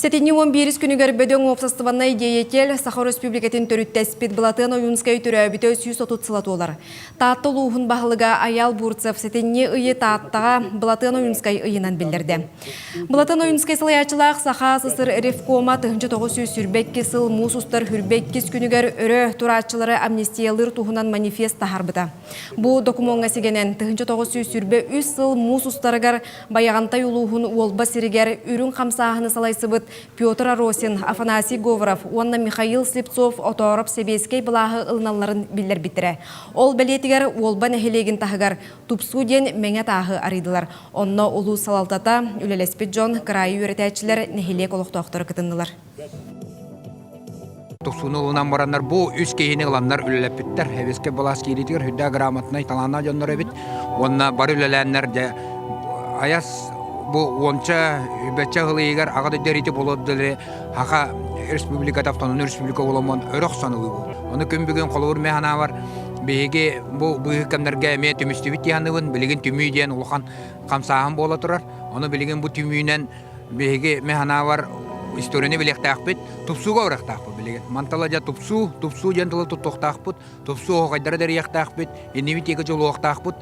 Сэтинньи 11 күнүгэр бөдөҥ уопсастыбаннай деятель Саха Өрөспүүбүлүкэтин төрүттэспит Былатыан Ойуунскай төрөөбүтэ 130 сыла туолар. Таатта улууһун баһылыга Айаал Бурцев сэтинньи ыйы Тааттаҕа Былатыан Ойуунскай ыйынан биллэрдэ. Былатыан Ойуунскай салайааччылаах Саха СССР Ревкома 1922 сыл муус устар хүрбэ иккис күнүгэр өрө турааччылары амнистиялыыр туһунан манифест таһаарбыта. Бу докумуоҥҥа сигэнэн 1923 сыл муус устарыгар Байаҕантай улууһун Уолба сиригэр үрүҥ хамсааһыны салайсыбыт Петр Аросин, Афанасий Говоров уонна Михаил Слепцов Отоороп сэбиэскэй былааһы ылыналларын биллэрбиттэрэ. Ол бэлиэтигэр Уолба нэһилиэгин таһыгар Тупсуу диэн мэҥэ тааһы арыйдылар. Онно улуус салалтата, үлэлэспит дьон, кыраайы үөрэтээччилэр, нэһилиэк олохтоохторо кытыннылар. Тупсууну ылынан бараннар бу үс киһини ыланнар үлэлэппиттэр. Эбискэ былаас киириитигэр үрдэ грамотнай талааннаах дьоннор эбит. Уонна бары үлэлээннэр дьэ айас бу уонча бэччэ ыһылыйыгар аҕа дойду эрити болуот Хаха республиката автономный республика буоламмын өрө охсон ылыы буол. Ону күн бүгүн холобур мэ санаабар биһиги бу быыһык кэмнэргэ эмиэ түмүстүбүт диэн билигин түмүү диэн улахан хамсааһын буола турар. Ону билигин бу түмүүнэн биһиги мэ санаабар историяны билиэхтээхпит, тупсууга барыахтаахпыт билигин. Мантала дьэ тупсуу, тупсуу диэн тылы туттуохтаахпыт, тупсуу оһохайдары тэрийиэхтээхпит, иннибит диэки дьулуохтаахпыт.